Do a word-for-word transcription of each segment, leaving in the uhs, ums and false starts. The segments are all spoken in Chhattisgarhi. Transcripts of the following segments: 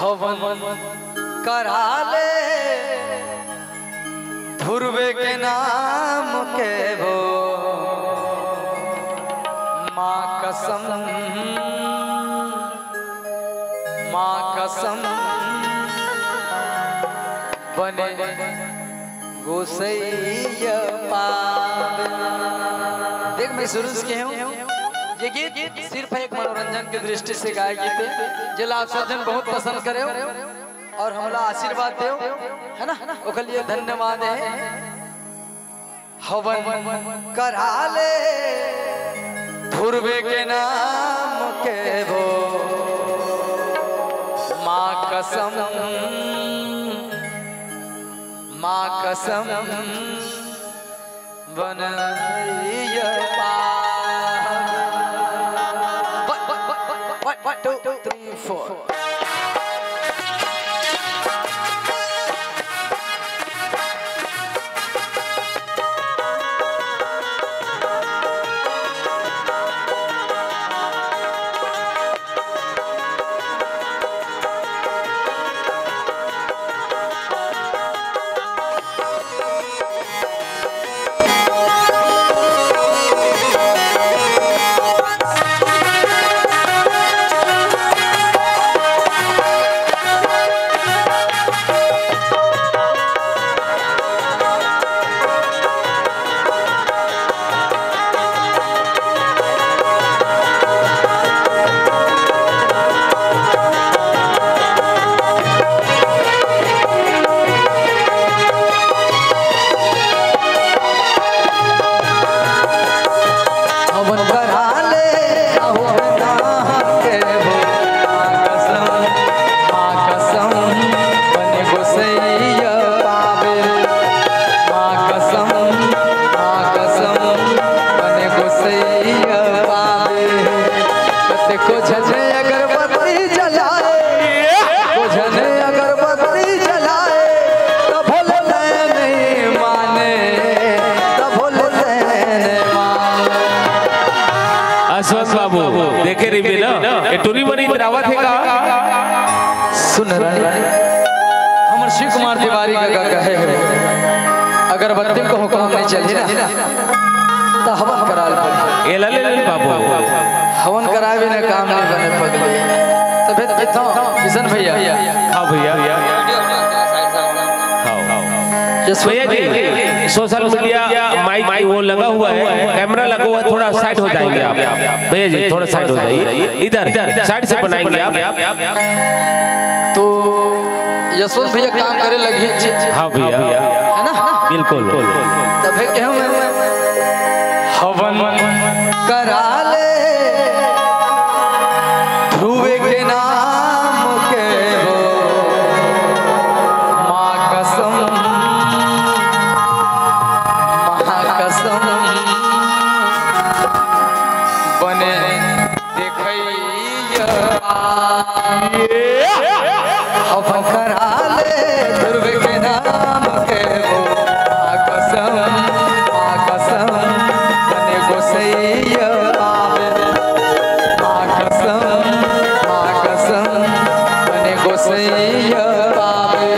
हवन करा ले ध्रुवे के नाम के वो, माँ कसम, माँ कसम बने गोसैया पावे। देख, मैं शुरू से कहे हूँ, ये गीत सिर्फ एक मनोरंजन की दृष्टि से गाए गीत है, जेला आप सब जन बहुत पसंद करे हो और हमला आशीर्वाद दे हो, है ना? ओकर लिए धन्यवाद है। हवन करा ले ध्रुवे के नाम के वो, माँ कसम, माँ कसम बनैया पावे। One, one, one, one, one, one, two, three, four. हवन करा ले, अहो ना के वो, माँ कसम, माँ कसम, बने गोसैया पावे। माँ कसम, माँ कसम, बने गोसैया पावे। कतेको झने अगरबत्ती जलाए, कतेको झने अगरबत्ती जलाए, तभो ले नहीं माने, तभो ले नहीं माने। अश्वंत बाबू, देखे रहिबे ना, ये टुरी मरी इतरावत हे का? सुन रहे, हमर शिव कुमार तिवारी का, का कहे हे, अगरबत्ती को हुक्म नहीं चली ना, तो हवन करा ले। ये ला ले ले बाबू। हवन करावे ना काम नहीं बने पगले। तबे तो किशन भैया। हाँ भैया। हाँ। यस भैया जी, सोशल मीडिया माइक वो लगा हुआ है, कैमरा लगा हुआ है, थोड़ा साइड हो जाएंगे आप। भैया जी, थोड़ा साइड हो जाइए, इधर साइड से बनाएंगे आप। तो यशवंत भैया काम करे लगे। हाँ भैया। है ना? बिल्कुल। तबे कहूँ मैं, हवन करा ले ध्रुवे के नाम के वो, माँ कसम, माँ कसम बने देखैया। हवन करा ले ध्रुव के नाम के वो, माँ कसम, माँ कसम, बने गोसैया पावे। माँ कसम, माँ कसम, बने गोसैया पावे।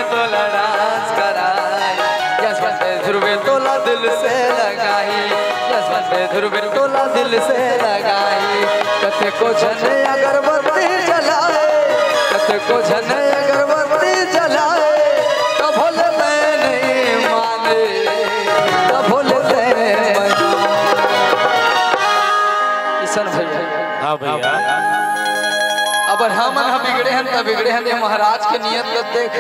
तोला डांस कराई, यशवंत ध्रुवे तोला दिल से लगाई, यशवंत ध्रुवे तोला दिल से लगाई। कतेको झन अगरबत्ती जलाए, कतेको झन अगरबत्ती जलाए, तभो ले मैं नहीं माने, तभो ले मैं नहीं माने। किशन भैया। हाँ भैया। अब हमन ह बिगड़े हन त बिगड़े हन, ये महाराज के नियत ल देख।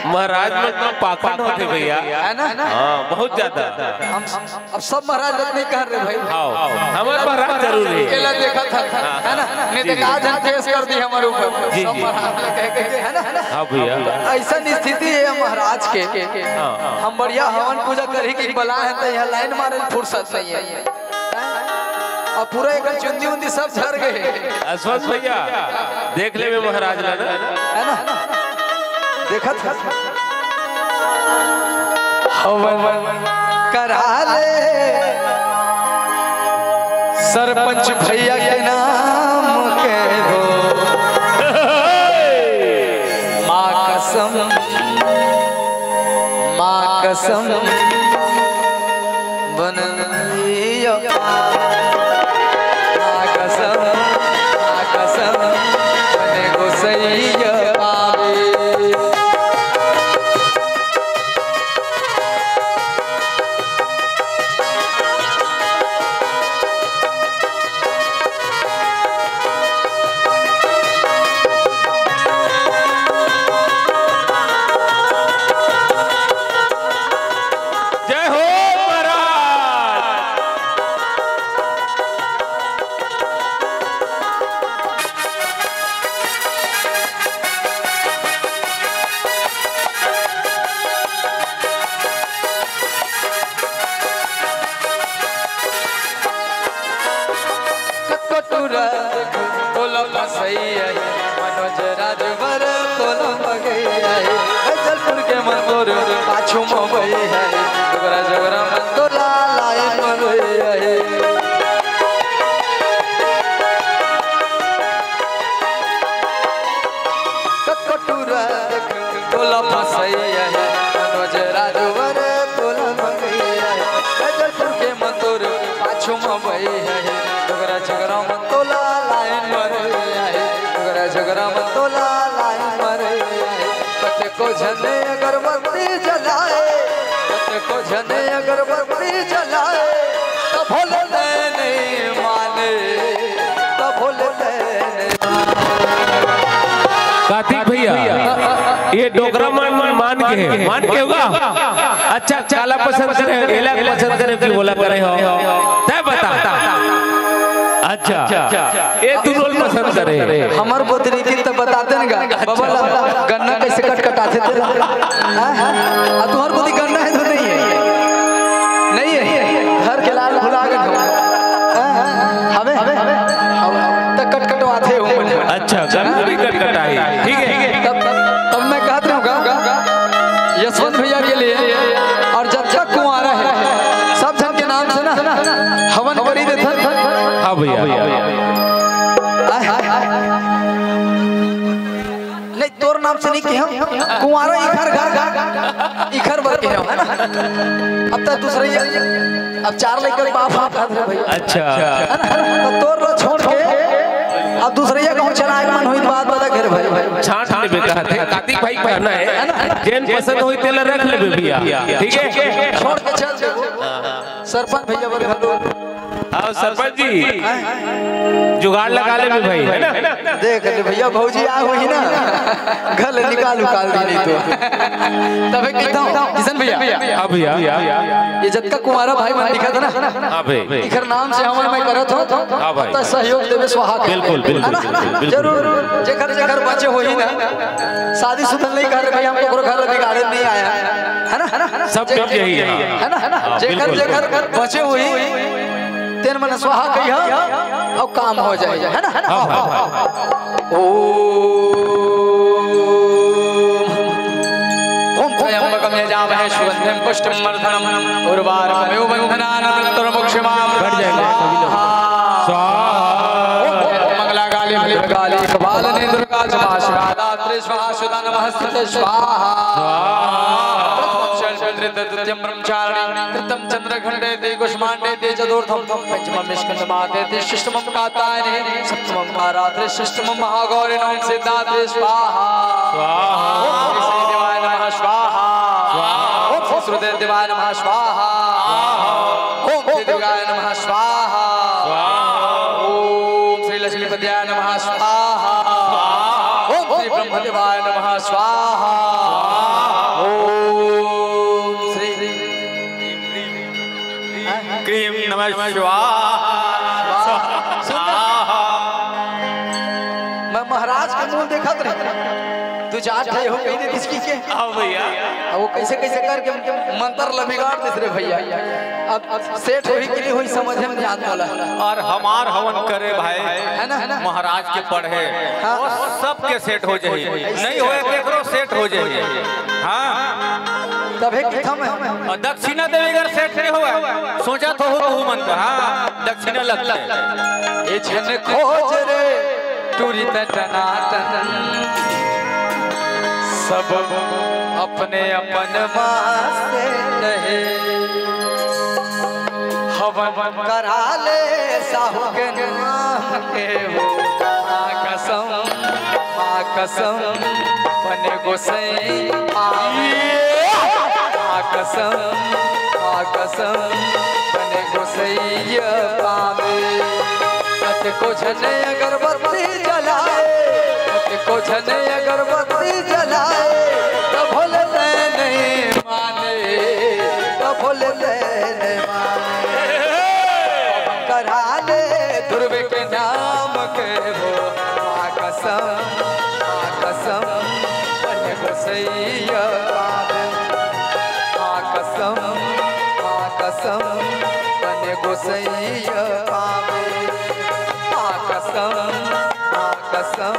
महाराज में तो पाखंड होथे भैया। है ना? हाँ, बहुत ज्यादा। हम, हम, अब सब महाराज ल नहीं कह रहे भाई। हाँ, हमारे महाराज जरूर है। अकेला देखा था, है ना? नहीं तो का झन केस कर दी हमारे ऊपर। जी, सब जी। महाराज ल कह के, है ना? हाँ भैया। ऐसन स्थिति है महाराज के। हाँ। हम बढ़िया हवन पूजा करही कि बला है तो यहाँ लाइन मारे ल फुर्सत नहीं है। अब पूरा एकर चुंदी उंदी सब झर गए। यशवंत भैया, देख लेबे महाराज ला ना। है ना? देखत है। हवन करा ले सरपंच भैया के नाम के हो। माँ कसम, माँ कसम, बन गई यो। माँ कसम, माँ कसम, बन गोसैया पावे। जय हो महाराज। कटुरा तोला फसई है, मनोज राजवर तोला मगई है। जलपुर के मंदोर पाछू मबई है, डोगरा झोगरा मंदोला लाइन मगई है। कटुरा तोला फसई है, मनोज राजवर तोला मगई है। जलपुर के मंदोर पाछू मबई है, डोगरा झोगरा मंदोला लाइन मरई है, डोगरा झोगरा मंदोला लाइन मरई है। कतेको झने अगरबत्ती जलाए, कतेको झने अगरबत्ती जलाए, तभो ले नहीं माने, तभो ले नहीं माने। कार्तिक भैया, ये डोकरा मन मान के हे, मान के होगा? अच्छा, काला पसंद करे, एला पसंद करे कि बोला करे हो? तय बता। अच्छा, ये दोनों पसंद करे। हमर गोतनी की तो बताते न गा, बाबा ला, गन्ना कैसे कटकटाथे तेला? हाँ? आ तुम्हार गोतनी गन्ना है तो नहीं है? नहीं है। घर के लाल भुला गए हो। हाँ? हवे? हवे? हवे? त कटकटवाथे हो। अच्छा, गन्ना भी कटकटाही। ठीक है। तब, तब मैं कहत रहूँ गा, यशवंत भैया के लिए और जब तक कुंवारा है, सब झन के नाम से ना हवन करी देथन। हाँ भैया। आय, आय, आय। नहीं, तोर नाम से नहीं कहे हम, कुंवारा इखर घर, घर, इखर बर कहे हम, है ना? अब तक दूसरे, अब चार लइका के बाप, बाप हाथ रे भाई। अच्छा। है ना? तो तोर ला छोड़ के अब दूसरे या कहूँ चला, एक मन होई तो बात बता घर भाई। छांट लेबे कहत हे, कार्तिक भाई कहना है, है ना? जेन पसंद होई तेला रख लेबे भैया, ठीक है? छोड़ के चल देबो। सरपंच भैया बर घलो। हाँ, सरपंच जी, हैं? जुगाड़ लगा लेबे भाई, है ना? देख ले भैया, भौजी आ हुई ना, घर ले निकाल उकाल दी नहीं तो। तबे कहता हूँ, किशन भैया। हाँ भैया। ये जतका कुंवारा भाई मन दिखत हे ना, हाँ भाई। इखर नाम से हमन मैं करत हूँ, हाँ भाई। त सहयोग देवे स्वाहा के। बिल्कुल, बिल्कुल, है ना? बिल्कुल, बिल्कुल। जरूर, जेकर, जेकर बचे होही ना, शादीशुदा नहीं कर रहे भाई, हम ओकरो घर बिगाड़े नहीं आया है, है ना? सब जे-, यही है। है ना? हाँ, जेकर, बिल्कुल। जेकर बचे होही, तेन मन स्वाहा कहिया, अउ काम हो जाए, है ना? है ना? हाँ, हाँ, हाँ। ओम, ओम त्र्यंबकम यजामहे सुगंधिम पुष्टिम वर्धनम उर्वारुकमिव बंधनान मृत्युर्मुक्षमामृतात् बैठ जाएंगे सभी लोग। स्वाहा। स्वाहा। ओम मंगला काली काली कपालिनी दुर्गा च महा शिवा दात्री स्वाहा सुधा नमः स्तुते स्वाहा। प्रथमं शैलपुत्री द्वितीयं ब्रह्मचारिणी तृतीयं चंद्रखंडे ते कुष्मांडे ते चतुर्थं पंचमं निष्कंदमाते ते षष्ठमं कात्यायनी सप्तमं कारात्री षष्ठमं महागौरी नवम सिद्धात्री स्वाहा। स्वाहा। ओम श्री देवाय नमः स्वाहा। स्वाहा। ओम श्री सूर्य देवाय नमः स्वाहा। स्वाहा। ओम श्री दुर्गाय नमः स्वाहा। स्वाहा। ओम श्री लक्ष्मीपतियाय नमः स्वाहा। स्वाहा। ओम श्री ब्रह्मदेवाय नमः स्वाहा। स्वाहा। ओम श्री क्रीम नमः स्वाहा। स्वाहा। मैं महाराज के मुंह देखत रहे, तू जात है हो कहीं दे किसकी के? हाँ भैया। अब वो कैसे कैसे करके मंत्र ल बिगाड़ देस रे भैया। अब, अब सेट होही कि नहीं होही समझ में ध्यान वाला। और हमार हवन करे भाई, है ना, है ना? महाराज के पढ़े, हाँ। वो सबके सेट हो जाही। ऐसे नहीं होए केकरो सेट हो जाही। हाँ। तभे किथम है। और दक्षिणा देवे अगर सेट नहीं होए, सोचा तो हो बहु मंत्र, हाँ, दक्षिणा लगता है। ए झन खोज रे टूरी त टनाटन, सब अपने अपन माँ से कहे। हवन करा ले साहू के नाम के हो। माँ कसम, माँ कसम, बने गोसाई आवे। माँ कसम, माँ कसम, बने गोसैया पावे। कतको झन अगरबत्ती जलाए, कतको झन अगरबत्ती जलाए, त भोले ते नहीं माने, त भोले ते नहीं माने। करा ले ध्रुव के नाम के हो, माँ कसम, माँ कसम, बने गोसैया पावे। माँ कसम, माँ कसम, बने गोसैया पावे। माँ कसम, माँ कसम,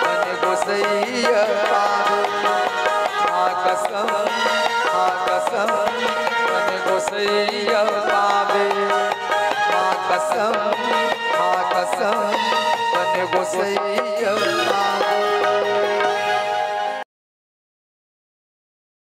बने गोसैया पावे। माँ कसम, माँ कसम, बने गोसैया पावे। माँ कसम, माँ कसम, बने गोसैया पावे।